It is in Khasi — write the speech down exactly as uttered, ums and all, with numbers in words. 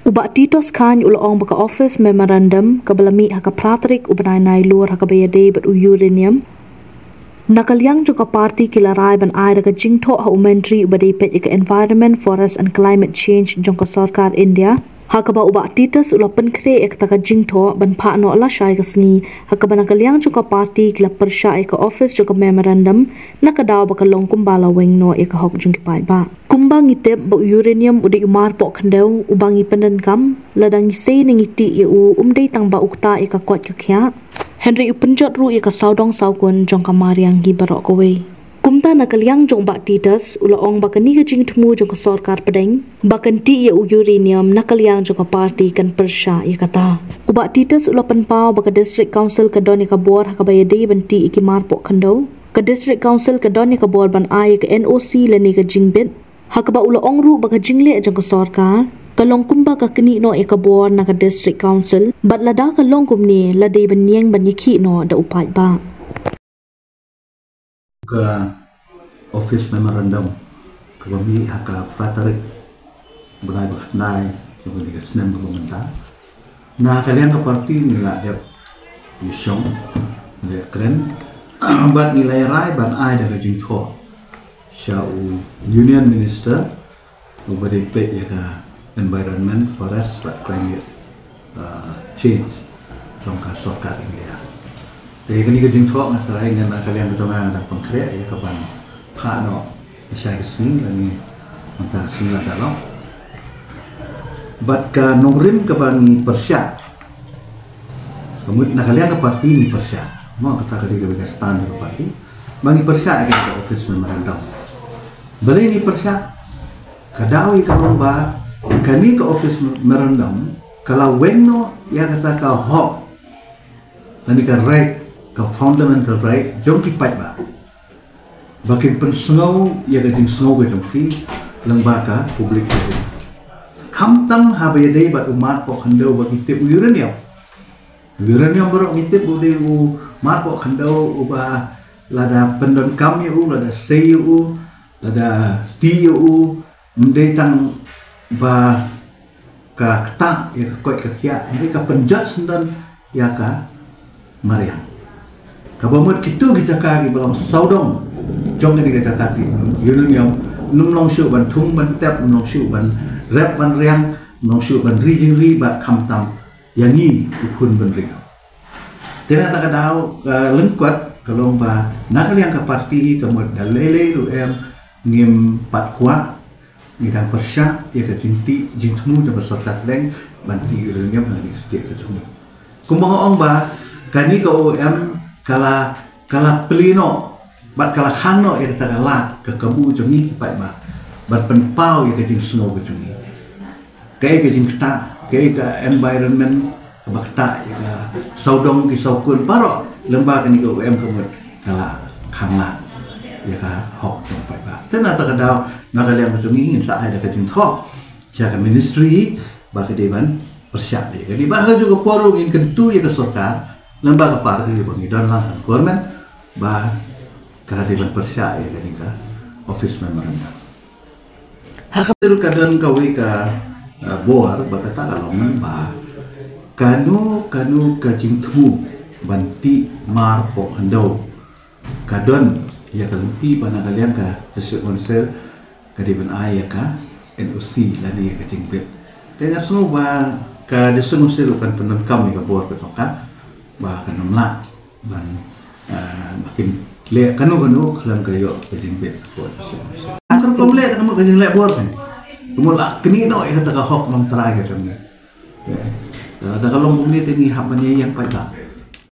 U Bah Titos Chyne u la ong ba ka Office Memorandum kaba la mih ha ka phra tarik u bnai Nailur ha kaba ïadei bad u uranium, na ka liang jong ka party ki la rai ban ai da ka jingthoh ha u Myntri uba dei peit ïa ka Environment, Forest and Climate Change jong ka Sorkar India, ha kaba u Bah Titos u la pynkhreh ïa kata ka jingthoh ban phah noh lashai ka sngi, ha kaba na ka liang jong ka party ki la pyrshah ïa ka office jong ka memorandum, na ka daw ba ka long kumba la weng noh ïa ka hok jong ki paidbah. Kumba ngi tip ba u uranium u dei u marpoh khyndew uba ngi pyndonkam, lada ngi sei ne ngi tih ïa u, um dei tang ba u ktah ïa ka koit ka khiah, hynrei u pynjot ruh ïa ka sawdong sawkun jong ka mariang hi baroh kawei. Kumta na ka liang jong u Bah Titos u la ong ba kane ka jingthmu jong ka sorkar pdeng ba kan tih ïa u uranium, na ka liang jong ka party kan pyrshah ïa kata. U Bah Titos u la pynpaw ba ka District Council ka don ïa ka bor ha kaba ïadei ban tih ïa ki marpoh khyndew. Ka District Council ka don ïa ka bor ban ai ïa ka N O C lane ka jingbit. Ha kaba u la ong ruh ba ka jingleh jong ka sorkar ka long kumba ka knieh noh ïa ka bor na ka District Council, bad lada ka long kumne la dei ban ïeng ban ïakhih noh da u paidbah. Ka Office Memorandum kaba mih ha ka phra tarik bnai ba khyndai jong kane ka snem kaba mynta, na ka liang ka party ngi la dep ïashong, ngi la kren bad ngi la rai ban ai da ka jingthoh sha u Union Minister uba dei peit ïa ka Environment, Forest bad Climate, uh, Change jong ka sorkar India. Te kane ka jingthoh nga sa rai ngan, na ka liang ka jong nga, ngan pynkhreh ïa ka ban phah noh lashai ka sngi lane mynta ka sngi lada long. Bad ka nongrim kaba ngi pyrshah, ka mut na ka liang ka party ngi pyrshah, mo, kata ka dei kawei ka stand ka party, ba ngi pyrshah ïa ka Office Memorandum. Balei ngi pyrshah? Ka daw ïa ka long ba kane ka Office Memorandum ka la weng noh ïa kata ka hok lane ka right, ka fundamental right jong ki paidbah ba kin pynsngew ïa ka jingsngew ka jong ki lyngba ka public hearing. Khamtam haba ïadei bad u marpoh khyndew ba ki tip, u uranium. U uranium baroh ngi tip u dei u marpoh khyndew uba lada pyndonkam ïa u, lada sei ïa u, lada tih ïa u, ym dei tang ba ka ktah ïa ka koit ka khiah, hynrei ka pynjot syndon ïa ka mariang. Kaba mut kito ki jaka kiba long sawdong jong kane ka jaka ki uranium, ym long shuh ban thung ban tep, ym long shuh ban rep ban riang, ym long shuh ban ri jingri bad khamtam ïa ngi u khun bynriew. Te na kata ka daw, ka lyngkot ka long ba na ka liang ka party ka mut da lei lei ruh em ngim pat kwah, ngi dang pyrshah ïa ka jingtih jingthmu jong ka sorkar pdeng ban tih uranium ha kane ka state ka jong ngi. Kumba nga ong ba kane ka O M ka la, ka la plie noh bad ka la khang noh ïa kata ka lad, ka kabu jong ngi ki paidbah ban pynpaw ïa ka jingsngew ka jong ngi. Kaei ka jingktah, kaei ka environment kaba ktah ïa ka sawdong ki sawkun baroh, lyngba kane ka O M ka mut ka la khang lad ïa ka hok jong paidbah. Te na kata ka daw, na ka liang ka jong ngi ngin sa ai da ka jingthoh sha ka ministry ba ka dei ban pyrshah ïa kane, ba ha kajuh ka por ruh ngin kyntu ïa ka sorkar lyngba ka party ba ngi don lang ha government ba ka dei ban pyrshah ïa kane ka Office Memorandum. Ha ka, ka don kawei ka, uh, bor ba kata ka long ba kano kano ka jingthmu ban tih marpoh khyndew ka don ïa ka lynti ba na ka liang ka District Council ka dei ban ai ïa ka N O C lane ïa ka jingbit. Te nga sngew ba ka District Council ruh kan pyndonkam ïa ka bor ka jong ka ba kan ym lah ban, ah, ba kin leh kano kano khlem ka ïoh ka jingbit ka District Council. Kan ym leh, ka mut ka jingleh bor ne, ka mut la knieh noh ïa kata ka hok nongtrai ka jong ngi. Eh, da ka long kumne te ngi hap ban ïeng pat ba